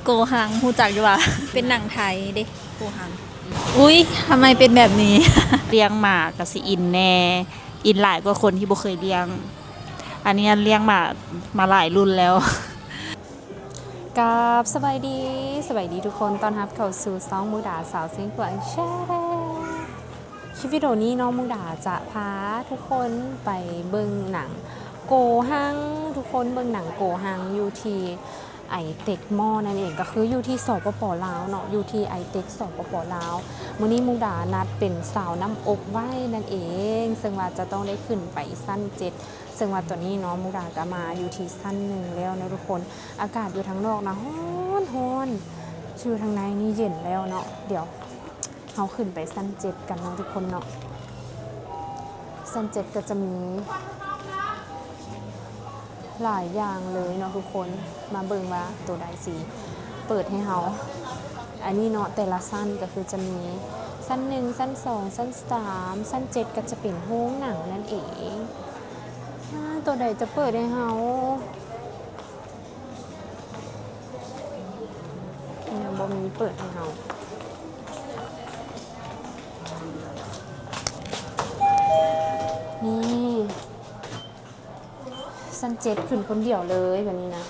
ໂກຮັງ ຮູ້ຈັກຢູ່ຫວາ? ເປັນໜັງໄທເດ້ ໂກຮັງ. ອຸ້ຍ ທຳໄມເປັນແບບນີ້? ລ້ຽງໝາກໍຊິອິນແດ່ ອິນຫຼາຍກວ່າຄົນທີ່ບໍ່ເຄີຍລ້ຽງ. ອັນນີ້ລ້ຽງໝາມາຫຼາຍລຸ້ນແລ້ວ. ກາບສະບາຍດີ ສະບາຍດີທຸກຄົນ ຕ້ອນຮັບເຂົ້າສູ່ຊ່ອງມູດາສາວຊຽງຂວາງ Channel. ຄລິບວິດີໂອນີ້ເນາະ ມູດາຈະພາທຸກຄົນໄປເບິ່ງໜັງໂກຮັງ ທຸກຄົນ ເບິ່ງໜັງໂກຮັງຢູ່ທີ່ໄອເຕັກມໍນັ້ນເອງ ກໍຄືຢູ່ທີ່ ສປປ ລາວເນາະ ຢູ່ທີ່ໄອເຕັກ ສປປ ລາວ. ມື້ນີ້ມູດານັດເປັນສາວນ້ຳອົບໄວ້ນັ້ນເອງ ເຊິ່ງວ່າຈະຕ້ອງໄດ້ຂຶ້ນໄປຊັ້ນເຈັດ ເຊິ່ງວ່າຕອນນີ້ເນາະ ມູດາກໍມາຢູ່ທີ່ຊັ້ນໜຶ່ງແລ້ວເນາະທຸກຄົນ. ອາກາດຢູ່ທາງນອກນະ ຮ້ອນໆ ຢູ່ທາງໃນນີ້ເຢັນແລ້ວເນາະ. ດຽວ ເຮົາຂຶ້ນໄປຊັ້ນເຈັດກັນເນາະທຸກຄົນເນາະ. ຊັ້ນເຈັດກໍຈະມີຫຼາຍຢ່າງເລີຍເນາະທຸກຄົນ ມາເບິ່ງວ່າໂຕໃດຊິເປີດໃຫ້ເຮົາ. ອັນນີ້ເນາະ ແຕ່ລະຊັ້ນກໍຄືຈະມີຊັ້ນໜຶ່ງ ຊັ້ນສອງ ຊັ້ນສາມ ຊັ້ນເຈັດ ກໍຈະເປັນໂຮງໜັງນັ້ນເອງ. ອາ ໂຕໃດຈະເປີດໃຫ້ເຮົາ? ຍັງບໍ່ມີເປີດໃຫ້ເຮົາ. ນີ້ ຊັ້ນເຈັດ ຂຶ້ນຄົນດຽວເລີຍບາດນີ້ນະ.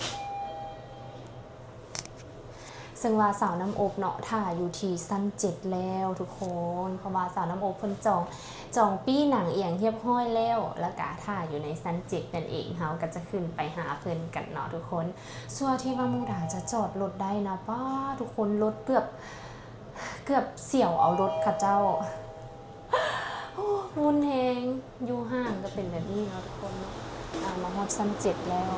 ເຊິ່ງວ່າສາວນ້ຳອົບເນາະ ຖ້າຢູ່ທີ່ຊັ້ນເຈັດແລ້ວທຸກຄົນ ເພາະວ່າສາວນ້ຳອົບເພິ່ນຈອງ ຈອງປີ້ໜັງອີ່ຫຍັງຮຽບຮ້ອຍແລ້ວ ແລ້ວກະຖ້າຢູ່ໃນຊັ້ນເຈັດນັ້ນເອງ. ເຮົາກໍຈະຂຶ້ນໄປຫາເພິ່ນກັນເນາະທຸກຄົນ. ຊົ່ວທີ່ວ່າມູດາຈະຈອດລົດໄດ້ນະ ປ້າ ທຸກຄົນ ລົດເກືອບ ເກືອບສຽວເອົາລົດເຂົາເຈົ້າ. ໂອ້ ວຸ້ນແຮງ ຢູ່ຫ້າງກໍເປັນແບບນີ້ເນາະທຸກຄົນເນາະ. ອາ ມາຮອດຊັ້ນເຈັດແລ້ວ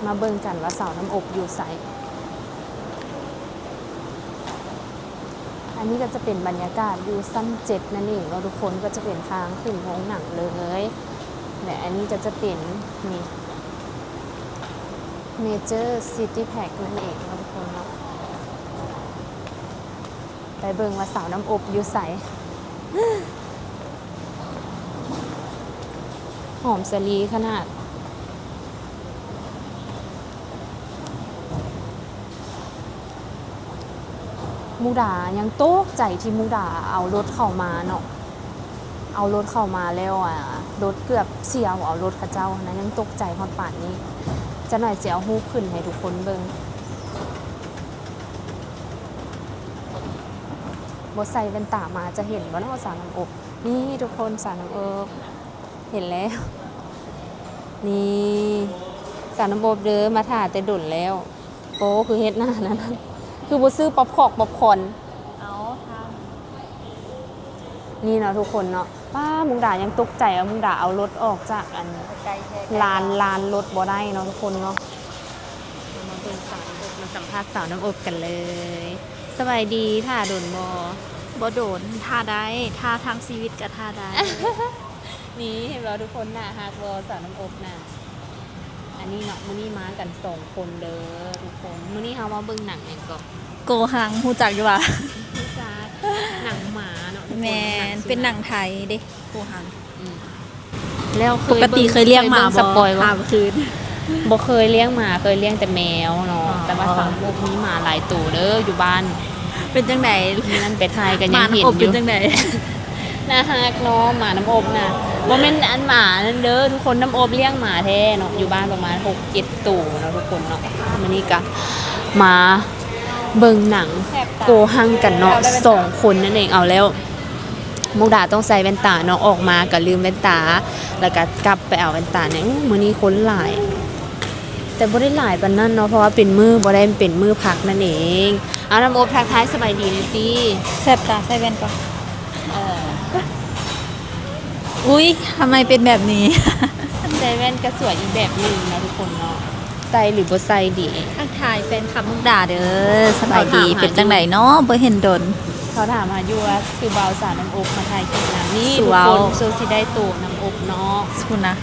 ມາເບິ່ງກັນວ່າສາວນ້ຳອົບຢູ່ໃສ. ອັນນີ້ກໍຈະເປັນບັນຍາກາດຢູ່ຊັ້ນເຈັດນັ້ນເອງເນາະທຸກຄົນ ກໍຈະເປັນທາງຂຶ້ນໂຮງໜັງເລີຍ. ແລະ ອັນນີ້ກໍຈະເປັນ ນີ້ Major City Park ນັ້ນເອງເນາະທຸກຄົນເນາະ. ໄປເບິ່ງວ່າສາວນ້ຳອົບຢູ່ໃສ. ຫອມສາລີຂະໜາດ. ມູດາຍັງຕົກໃຈທີ່ມູດາເອົາລົດເຂົ້າມາເນາະ ເອົາລົດເຂົ້າມາແລ້ວ ອາ ລົດເກືອບສຽວເອົາລົດເຂົາເຈົ້າຫັ້ນນະ ຍັງຕົກໃຈຮອດປານນີ້. ຈັກໜ້ອຍຊິເອົາຮູບຂຶ້ນໃຫ້ທຸກຄົນເບິ່ງ. ບໍ່ໃສ່ແວ່ນຕາມາຈະເຫັນບໍ່ເນາະສາວນ້ຳອົບ? ນີ້ທຸກຄົນ ສາວນ້ຳອົບ ເຫັນແລ້ວ ນີ້ ສາວນ້ຳອົບເດີ ມາຖ້າແຕ່ດົນແລ້ວ. ໂອ້ ຄືເຮັດໜ້ານັ້ນ ຄືບໍ່ຊື້ປັອບຄອກປັອບຄອນ. ເອົາ ທາງ ນີ້ເນາະທຸກຄົນເນາະ. ປ້າ ມຸກດາຍັງຕົກໃຈວ່າມຸກດາເອົາລົດອອກຈາກອັນ ໃກ້ແທ້ ລານ ລານລົດບໍ່ໄດ້ເນາະທຸກຄົນເນາະ. ເຮົາມາເບິ່ງສາວນ້ຳອົບ ມາສຳພາດສາວນ້ຳອົບກັນເລີຍ. ສະບາຍດີ ຖ້າດົນບໍ່? ບໍ່ດົນ ຖ້າໄດ້ ຖ້າທັງຊີວິດກໍຖ້າໄດ້. ນີ້ ເຫັນບໍ່ທຸກຄົນ ໜ້າຮັກບໍ່ສາວນ້ຳອົບນະ? ອັນນີ້ເນາະ ມື້ນີ້ມາກັນສອງຄົນເດີທຸກຄົນ. ມື້ນີ້ເຮົາມາເບິ່ງໜັງຫຍັງເກາະ? ໂກຮັງ ຮູ້ຈັກຢູ່ຫວາ? ຮູ້ຈັກ ໜັງໝາເນາະທຸກຄົນ. ແມ່ນ ເປັນໜັງໄທເດ້ ໂກຮັງ. ອືມ ແລ້ວ ປົກກະຕິເຄີຍລ້ຽງໝາບໍ່? ຖາມຄືນ. ບໍ່ເຄີຍລ້ຽງໝາ ເຄີຍລ້ຽງແຕ່ແມວເນາະ. ອໍ ແຕ່ວ່າສາວນ້ຳອົບມີໝາຫຼາຍໂຕເດີຢູ່ບ້ານ. ເປັນຈັ່ງໃດ? ມື້ນັ້ນໄປຖ່າຍກໍຍັງເຫັນຢູ່. ໜ້າຮັກເນາະ ໝານ້ຳອົບນະ. ບໍ່ແມ່ນອັນໝານັ້ນເດີທຸກຄົນ ນ້ຳອົບລ້ຽງໝາແທ້ເນາະ ຢູ່ບ້ານປະມານຫົກເຈັດໂຕເນາະທຸກຄົນເນາະ. ມື້ນີ້ກະມາເບິ່ງໜັງໂກຮັງກັນເນາະ ສອງຄົນນັ້ນເອງ. ເອົາແລ້ວ ມຸກດາຕ້ອງໃສ່ແວ່ນຕາເນາະ ອອກມາກະລືມແວ່ນຕາ ແລ້ວກະກັບໄປເອົາແວ່ນຕາໃນ. ມື້ນີ້ຄົນຫຼາຍ ແຕ່ບໍ່ໄດ້ຫຼາຍປານນັ້ນເນາະ ເພາະວ່າເປັນມື້ ບໍ່ໄດ້ເປັນມື້ພັກນັ້ນເອງ. ເອົາ ນ້ຳອົບ ທັກທາຍສະບາຍດີແດ່ຕິ. ແສບຕາ ໃສ່ແວ່ນກ່ອນ. ເອີ ອຸ້ຍ ທຳໄມເປັນແບບນີ້? ໃສ່ແວ່ນກະສວຍອີກແບບໜຶ່ງເນາະທຸກຄົນເນາະ. ໃສ່ຫຼືບໍ່ໃສ່ດີ? ທັກທາຍແຟນຄລັບມຸກດາເດີ. ສະບາຍດີ. ເຂົາຖາມຫາຢູ່ ເປັນຈັ່ງໃດເນາະ ບໍ່ເຫັນດົນ. ເຂົາຖາມຫາຢູ່ວ່າຄືບໍ່ເອົາສາວນ້ຳອົບມາຖ່າຍຄລິບນຳ. ນີ້ ສວຍ ທຸກຄົນ ໂຊຊິໄດ້ໂຕນ້ຳອົບເນາະ. ພຸ້ນນະ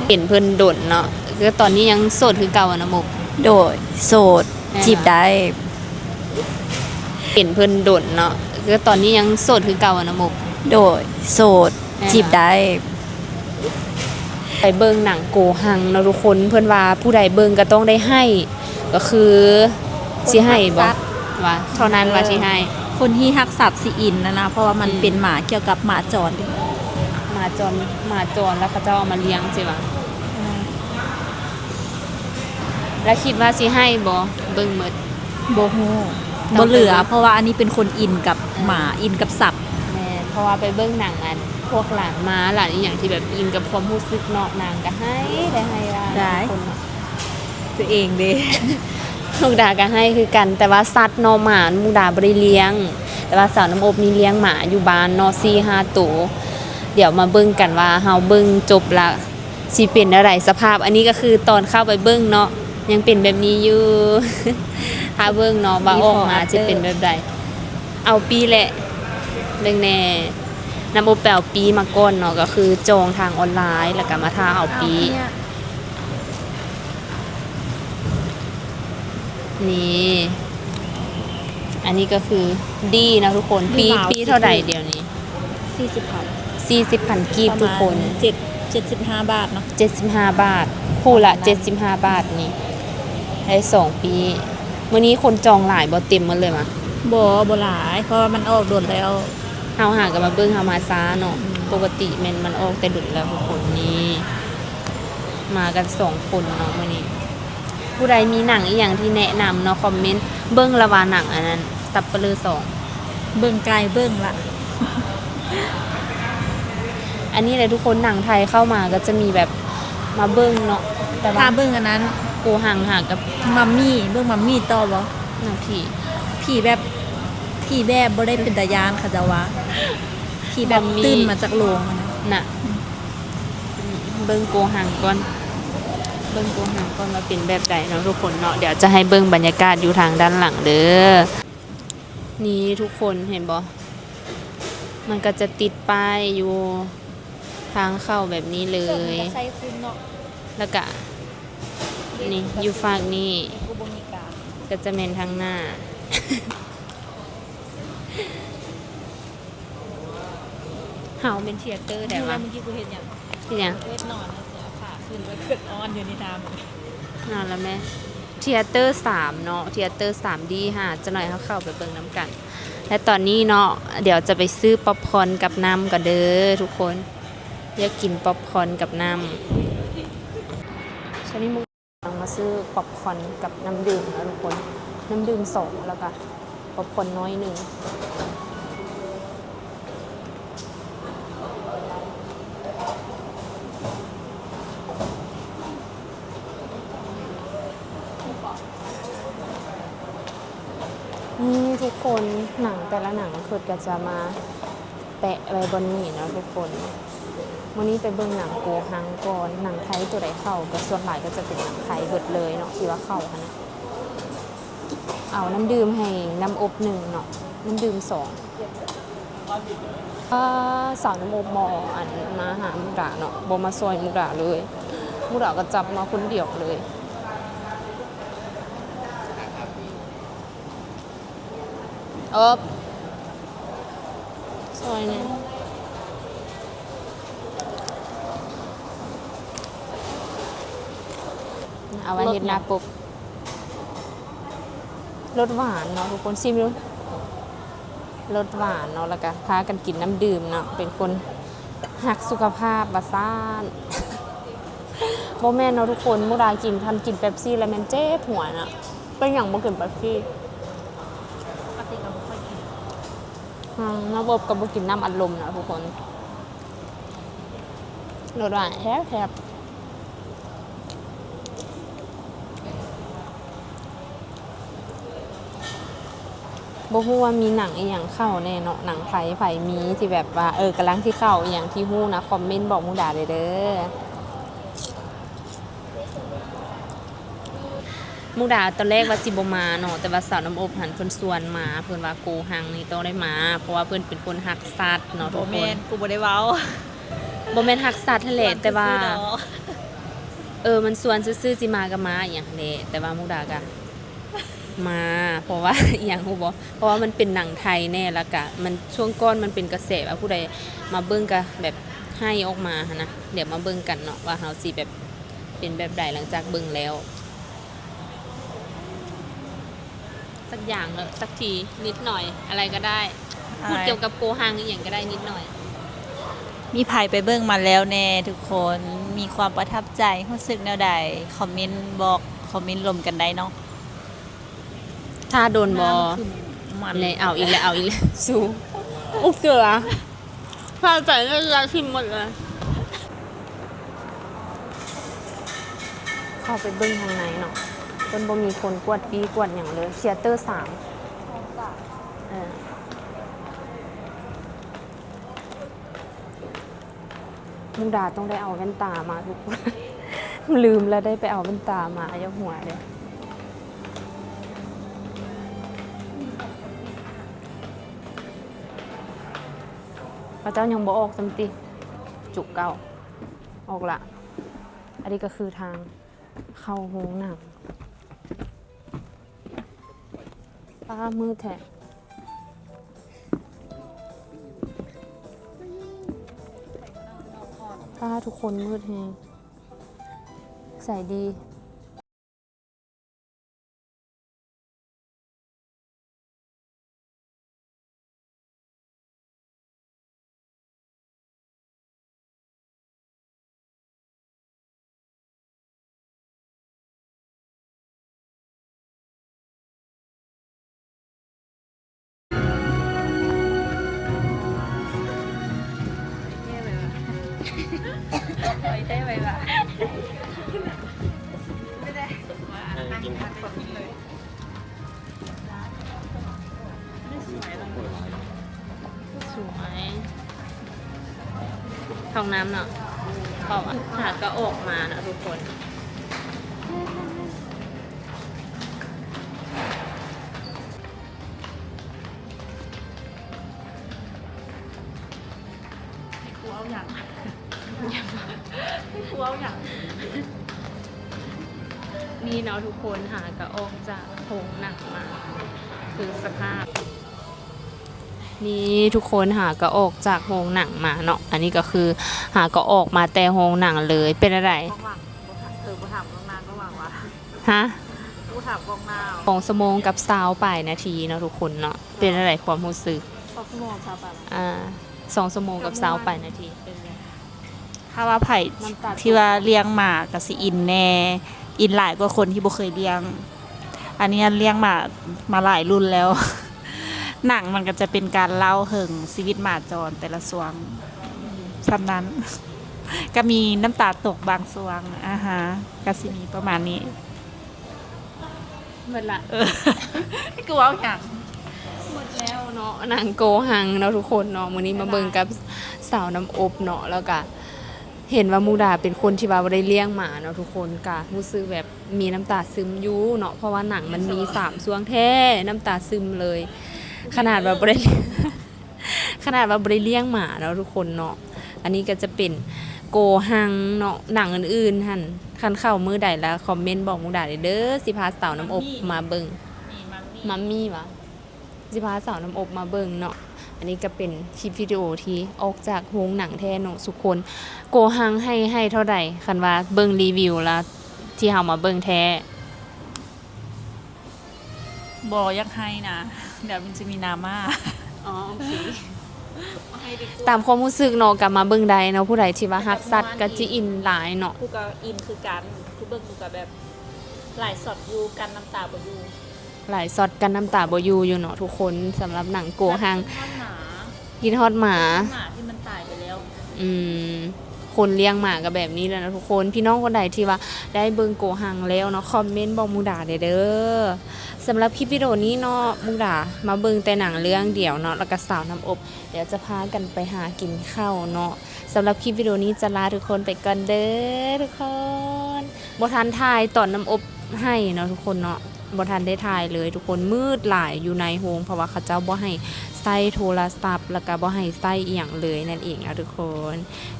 ເຫັນເພິ່ນດົນເນາະ. ຄືຕອນນີ້ຍັງໂສດຄືເກົ່າ ນ້ຳອົບ? ໂດຍ ໂສດ ແມ່ນ ຈີບໄດ້. ເຫັນເພິ່ນດົນເນາະ. ຄືຕອນນີ້ຍັງໂສດຄືເກົ່າ ນ້ຳອົບ? ໂດຍ ໂສດ ແມ່ນ ຈີບໄດ້. ໄປເບິ່ງໜັງໂກຮັງເນາະທຸກຄົນ ເພິ່ນວ່າຜູ້ໃດເບິ່ງກໍຕ້ອງໄດ້ໄຫ້ ກໍຄືຊິໄຫ້ບໍ່ ວ່າເທົ່ານັ້ນວ່າຊິໄຫ້. ຄົນທີ່ຮັກສັດຊິອິນນະນະ ເພາະວ່າມັນ ອືມ ເປັນໝາກ່ຽວກັບໝາຈອນເດ້ ໝາຈອນ ໝາຈອນ ແລ້ວເຂົາເຈົ້າເອົາມາລ້ຽງຊີ້ຫວາ? ອືມ ແລ້ວຄິດວ່າຊິໄຫ້ບໍ່? ເບິ່ງໝົດ ບໍ່ຮູ້ ບໍ່ເຫຼືອ ເພາະວ່າອັນນີ້ເປັນຄົນອິນກັບ ເອີ ໝາ ອິນກັບສັດ. ແມ່ນ ເພາະວ່າໄປເບິ່ງໜັງອັນພວກຫຼານມ້າ ຫຼານອີ່ຫຍັງທີ່ແບບອິນກັບຄວາມຮູ້ສຶກເນາະ ນາງກໍໄຫ້ ໄດ້ໄຫ້ວ່າ ໄດ້ ຄົນເນາະ ຕົວເອງເດ້ ມຸກດາກໍໄຫ້ຄືກັນ ແຕ່ວ່າສັດເນາະ ໝາມຸກດາບໍ່ໄດ້ລ້ຽງ ແຕ່ວ່າສາວນ້ຳອົບນີ້ລ້ຽງໝາຢູ່ບ້ານເນາະ ສີ່ຫ້າໂຕ. ດຽວມາເບິ່ງກັນວ່າເຮົາເບິ່ງຈົບລະ ຊິເປັນແນວໃດສະພາບ. ອັນນີ້ກໍຄືຕອນເຂົ້າໄປເບິ່ງເນາະ ຍັງເປັນແບບນີ້ຢູ່ ຖ້າເບິ່ງເນາະວ່າອອກມາຊິເປັນແບບໃດ. ເອົາປີ້ແຫຼະ ເບິ່ງແດ່ ນ້ຳອົບໄປເອົາປີ້ມາກ່ອນເນາະ ກໍຄືຈອງທາງອອນລາຍ ແລ້ວກໍມາຖ້າເອົາປີ້. ນີ້ ອັນນີ້ກໍຄືດີເນາະທຸກຄົນ. ປີ້ ປີ້ເທົ່າໃດດຽວນີ້? ສີ່ສິບພັນ ສີ່ສິບພັນກີບທຸກຄົນ ປະມານເຈັດ ເຈັດສິບຫ້າບາດເນາະ ເຈັດສິບຫ້າບາດ ຄູ່ລະເຈັດສິບຫ້າບາດນີ້ ໄດ້ສອງປີ້. ມື້ນີ້ຄົນຈອງຫຼາຍບໍ່? ເຕັມໝົດເລີຍຫວາ? ບໍ່ ບໍ່ຫຼາຍ ເພາະວ່າມັນອອກດົນແລ້ວ. ເຮົາຫາກໍມາເບິ່ງ ເຮົາມາຊ້າເນາະ ອືມ ປົກກະຕິແມ່ນມັນອອກແຕ່ດົນແລ້ວທຸກຄົນ. ນີ້ ມາກັນສອງຄົນເນາະມື້ນີ້. ຜູ້ໃດມີໜັງອີ່ຫຍັງທີ່ແນະນຳເນາະ ຄອມເມັນ. ເບິ່ງລະວ່າໜັງອັນນັ້ນ ຕັບປະເລີສອງ ເບິ່ງໄກເບິ່ງລະ. ອັນນີ້ແຫຼະທຸກຄົນ ໜັງໄທເຂົ້າມາກໍຈະມີແບບມາເບິ່ງເນາະ ແຕ່ວ່າ ຖ້າເບິ່ງອັນນັ້ນ ໂກຮັງຫາກັບມັມໝີ່ ເບິ່ງມັມໝີ່ຕໍ່ບໍ່? ໜັງຜີ ຜີແບບ ຜີແບບບໍ່ໄດ້ເປັນຕາຢ້ານ ເຂົາເຈົ້າວ່າ ຜີແບບຕື່ນມາຈາກໂລງນະ. ເບິ່ງໂກຮັງກ່ອນ ເບິ່ງໂກຮັງກ່ອນວ່າເປັນແບບໃດເນາະທຸກຄົນເນາະ. ດຽວຈະໃຫ້ເບິ່ງບັນຍາກາດຢູ່ທາງດ້ານຫຼັງເດີ. ນີ້ທຸກຄົນເຫັນບໍ່? ມັນກໍຈະຕິດປ້າຍຢູ່ທາງເຂົ້າແບບນີ້ເລີຍ ແລ້ວກະນີ້ຢູ່ຟາກນີ້ກໍຈະແມ່ນທາງໜ້າ. ເຮົາແມ່ນທຽເຕີໄດ້ຫວາ? ເມື່ອກີ້ກູເຮັດຫຍັງ? ເຮັດຫຍັງ? ເຮັດນອນ ເອົາຜ້າຂຶ້ນໄປເພິ່ນນອນຢູ່ນີ້ນາ. ນອນແລ້ວແມ່. ທຽເຕີສາມເນາະ ທຽເຕີສາມດີຫ້າ ຈັກໜ້ອຍເຮົາເຂົ້າໄປເບິ່ງນຳກັນ. ແລະຕອນນີ້ເນາະ ດຽວຈະໄປຊື້ປັອບຄອນກັບນ້ຳກ່ອນເດີທຸກຄົນ. ຢາກກິນປັອບຄອນກັບນ້ຳ. ຕອນນີ້ ມາຊື້ປັອບຄອນກັບນ້ຳດື່ມເນາະທຸກຄົນ ນ້ຳດື່ມສອງ ແລ້ວກະປັອບຄອນນ້ອຍໜຶ່ງ. ນີ້ທຸກຄົນ ໜັງແຕ່ລະໜັງ ເພິ່ນກໍຈະມາ ແປະໄວ້ບ່ອນນີ້ເນາະທຸກຄົນ. ມື້ນີ້ໄປເບິ່ງໜັງໂກຮັງກ່ອນ ໜັງໄທຕົວໃດເຂົ້າ ກໍສ່ວນຫຼາຍກໍຈະເປັນໜັງໄທເບິດເລີຍເນາະ ທີ່ວ່າເຂົ້າຫັ້ນນະ. ເອົານ້ຳດື່ມໃຫ້ນ້ຳອົບໜຶ່ງເນາະ ນ້ຳດື່ມສອງ. ອາ ສາວນ້ຳອົບບໍ່ ອັນ ມາຫາມຸກດາເນາະ ບໍ່ມາຊ່ອຍມຸກດາເລີຍ ມຸກດາກໍຈັບມາຄົນດຽວເລີຍ. ເອີບ ຊ່ອຍແດ່ ເອົາໄວ້ເຮັດໜ້າປົກ. ລົດຫວານເນາະທຸກຄົນ ຊີມດູ ລົດຫວານເນາະ ແລ້ວກະພາກັນກິນນ້ຳດື່ມເນາະ ເປັນຄົນຮັກສຸຂະພາບວ່າຊັ້ນ. ບໍ່ແມ່ນເນາະທຸກຄົນ ມຸກດາກິນ ຄັນກິນເປັບຊີແລ້ວແມ່ນເຈັບຫົວເນາະ. ເປັນຫຍັງບໍ່ກິນເປັບຊີ? ປົກກະຕິກໍບໍ່ຄ່ອຍກິນ. ອືມ ນ້ຳອົບກໍບໍ່ກິນນ້ຳອັດລົມເນາະທຸກຄົນ. ລົດຫວານແຊບໆ. ບໍ່ຮູ້ວ່າມີໜັງອີ່ຫຍັງເຂົ້າແດ່ເນາະ ໜັງໄທ ໃຜມີທີ່ແບບວ່າ ເອີ ກຳລັງຊິເຂົ້າອີ່ຫຍັງທີ່ຮູ້ນະ ຄອມເມັນບອກມຸກດາໄດ້ເດີ. ມຸກດາຕອນແລກວ່າຊິບໍ່ມາເນາະ ແຕ່ວ່າສາວນ້ຳອົບຫັ້ນເພິ່ນຊວນມາ ເພິ່ນວ່າໂກຮັງນີ້ຕ້ອງໄດ້ມາ ເພາະວ່າເພິ່ນເປັນຄົນຮັກສັດເນາະທຸກຄົນ. ບໍ່ແມ່ນ ກູບໍ່ໄດ້ເວົ້າ ບໍ່ແມ່ນຮັກສັດຫັ້ນແຫຼະ ແຕ່ວ່າ ເອີ ມັນຊວນຊື່ໆ ຊິມາກໍມາອີ່ຫຍັງຫັ້ນແຫຼະ ແຕ່ວ່າມຸກດາກໍມາ ເພາະວ່າອີ່ຫຍັງຮູ້ບໍ່ ເພາະວ່າມັນເປັນໜັງໄທແດ່ ແລ້ວກະມັນ ຊ່ວງກ່ອນມັນເປັນກະແສວ່າຜູ້ໃດມາເບິ່ງກະແບບ ໄຮ່ອອກມາຫັ້ນນະ. ດຽວມາເບິ່ງກັນເນາະ ວ່າເຮົາຊິແບບເປັນແບບໃດຫຼັງຈາກເບິ່ງແລ້ວ. ສັກຢ່າງເນາະ ສັກທີນິດໜ້ອຍ ອະໄລກໍໄດ້ ອະໄລ ພູດກ່ຽວກັບໂກຮັງອີ່ຫຍັງກໍໄດ້ນິດໜ້ອຍ. ມີໃຜໄປເບິ່ງມາແລ້ວແດ່ທຸກຄົນ? ມີຄວາມປະທັບໃຈ ຮູ້ສຶກແນວໃດ? ຄອມເມັນບອກ ຄອມເມັນລົມກັນໄດ້ເນາະ. ຖ້າດົນບໍ່? ແລະ ເອົາອີກແລ້ວ ເອົາອີກແລ້ວ ຊູ ອຸກເກືອ ຖ້າໃຈເລີຍ ຖິ້ມໝົດເລີຍ. ເຂົ້າໄປເບິ່ງທາງໃນເນາະ ເພິ່ນບໍ່ມີຄົນກວດປີ້ກວດຫຍັງເລີຍ. ທຽເຕີສາມ ເອີ ມຸກດາຕ້ອງໄດ້ເອົາແວ່ນຕາມາທຸກຄົນ ລືມ ແລ້ວໄດ້ໄປເອົາແວ່ນຕາມາ ຢ່າຫົວເດີ້. ເຂົາເຈົ້າຍັງບໍ່ອອກຊ້ຳຕິ ຈຸກເກົ້າ ອອກລະ. ອັນນີ້ກໍຄືທາງ ເຂົ້າໂຮງໜັງ. ປ້າ ມືດແທ້. ປ້າ ທຸກຄົນ ມືດແຮງ. ໃສດີ. ສວຍ ຫ້ອງນ້ຳເນາະ ເພາະວ່າຫາກໍອອກມາເນາະທຸກຄົນ. ໃຫ້ກູເອົາຫຍັງ? ໃຫ້ກູເອົາຫຍັງ? ນີ້ເນາະທຸກຄົນ ຫາກໍອອກຈາກໂຮງໜັງມາ ຄືສະພາບ ນີ້ທຸກຄົນ ຫາກໍອອກຈາກໂຮງໜັງມາເນາະ. ອັນນີ້ກໍຄືຫາກໍອອກມາແຕ່ໂຮງໜັງເລີຍ. ເປັນຈັ່ງໃດ? ເອີ ບໍ່ຖາມ ເອີ ບໍ່ຖາມກ່ອງໜ້າ ກໍຫວັງວ່າ ຮະ? ບໍ່ຖາມກ່ອງໜ້າ. ສອງຊົ່ວໂມງກັບຊາວປາຍນາທີເນາະທຸກຄົນເນາະ. ເປັນຈັ່ງໃດຄວາມຮູ້ສຶກ? ສອງຊົ່ວໂມງກັບຊາວປາຍ ອ່າ ສອງຊົ່ວໂມງກັບຊາວປາຍນາທີ ເປັນຈັ່ງໃດ? ຖ້າວ່າໃຜທີ່ວ່າລ້ຽງໝາກໍຊິອິນແດ່ ອິນຫຼາຍກວ່າຄົນທີ່ບໍ່ເຄີຍລ້ຽງ. ອັນນີ້ລ້ຽງໝາມາຫຼາຍລຸ້ນແລ້ວ. ໜັງມັນກໍຈະເປັນການເລົ່າເຖິງຊີວິດໝາຈອນແຕ່ລະຊ່ວງ ສ່ຳນັ້ນ. ກໍມີນ້ຳຕາຕົກບາງຊ່ວງ. ອາຮະ ກໍຊິມີປະມານນີ້. ໝົດລະ ເອີ ກູເວົ້າຫຍັງ? ໝົດແລ້ວເນາະ ໜັງໂກຮັງເນາະທຸກຄົນເນາະ. ມື້ນີ້ມາເບິ່ງກັບສາວນ້ຳອົບເນາະ ແລ້ວກະເຫັນວ່າມຸກດາເປັນຄົນທີ່ວ່າບໍ່ໄດ້ລ້ຽງໝາເນາະທຸກຄົນ ກະຮູ້ສຶກແບບມີນ້ຳຕາຊຶມຢູ່ເນາະ ເພາະວ່າໜັງມັນມີສາມຊ່ວງແທ້ ນ້ຳຕາຊຶມເລີຍ ຂະໜາດວ່າບໍ່ໄດ້ ຂະໜາດວ່າບໍ່ໄດ້ລ້ຽງໝາເນາະທຸກຄົນເນາະ. ອັນນີ້ກໍຈະເປັນໂກຮັງເນາະ. ໜັງອື່ນໆຫັ້ນ ຄັນເຂົ້າມື້ໃດລະຄອມເມັນບອກມຸກດາເດີ້ ຊິພາສາວນ້ຳອົບມາເບິ່ງ. ມັມມີຫວາ? ຊິພາສາວນ້ຳອົບມາເບິ່ງເນາະ. ອັນນີ້ກໍເປັນຄລິບວິດີໂອທີ່ອອກຈາກໂຮງໜັງແທ້ເນາະທຸກຄົນ. ໂກຮັງໃຫ້ ໃຫ້ເທົ່າໃດ ຄັນວ່າເບິ່ງຣີວິວລະ ທີ່ເຮົາມາເບິ່ງແທ້? ບໍ່ຢາກໃຫ້ນະ ດຽວມັນຈະມີດຣາມາ. ອໍ ໂອເຄ ບໍ່ໃຫ້ດີກວ່າ. ຕາມຄວາມຮູ້ສຶກເນາະ ກໍມາເບິ່ງໄດ້ເນາະ ຜູ້ໃດທີ່ວ່າຮັກສັດກໍຈະອິນຫຼາຍເນາະ. ກູກໍອິນຄືກັນ ກູເບິ່ງກູກໍແບບຫຼາຍຊັອດຢູ່ ກັ້ນນ້ຳຕາບໍ່ຢູ່ ຫຼາຍຊັອດກັ້ນນ້ຳຕາບໍ່ຢູ່ຢູ່ເນາະທຸກຄົນ ສຳລັບໜັງໂກຮັງ. ຄິດຮອດໝາ ຄິດຮອດໝາ ຄິດຮອດໝາທີ່ມັນຕາຍໄປແລ້ວ. ອືມ ຄົນລ້ຽງໝາກໍແບບນີ້ແຫຼະເນາະທຸກຄົນ. ພີ່ນ້ອງຄົນໃດທີ່ວ່າໄດ້ເບິ່ງໂກຮັງແລ້ວເນາະ ຄອມເມັນບອກມຸກດາແດ່ເດີ້. ສຳລັບຄລິບວິດີໂອນີ້ເນາະ ມຸກດາມາເບິ່ງແຕ່ໜັງເລື່ອງດຽວເນາະ ແລ້ວກໍສາວນ້ຳອົບ. ດຽວຈະພາກັນໄປຫາກິນເຂົ້າເນາະ. ສຳລັບຄລິບວິດີໂອນີ້ຈະລາທຸກຄົນໄປກ່ອນເດີ້ທຸກຄົນ. ບໍ່ທັນຖ່າຍຕອນນ້ຳອົບໃຫ້ເນາະທຸກຄົນເນາະ. ບໍ່ທັນໄດ້ຖ່າຍເລີຍທຸກຄົນ ມືດຫຼາຍຢູ່ໃນໂຮງ ເພາະວ່າເຂົາເຈົ້າບໍ່ໃຫ້ໃຊ້ໂທລະສັບ ແລ້ວກໍບໍ່ໃຫ້ໃຊ້ອີ່ຫຍັງເລີຍນັ້ນເອງເນາະທຸກຄົນ.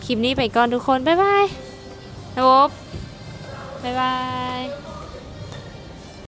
ຄລິບນີ້ໄປກ່ອນທຸກຄົນ ບາຍບາຍ ລະບົບ ບາຍບາຍ.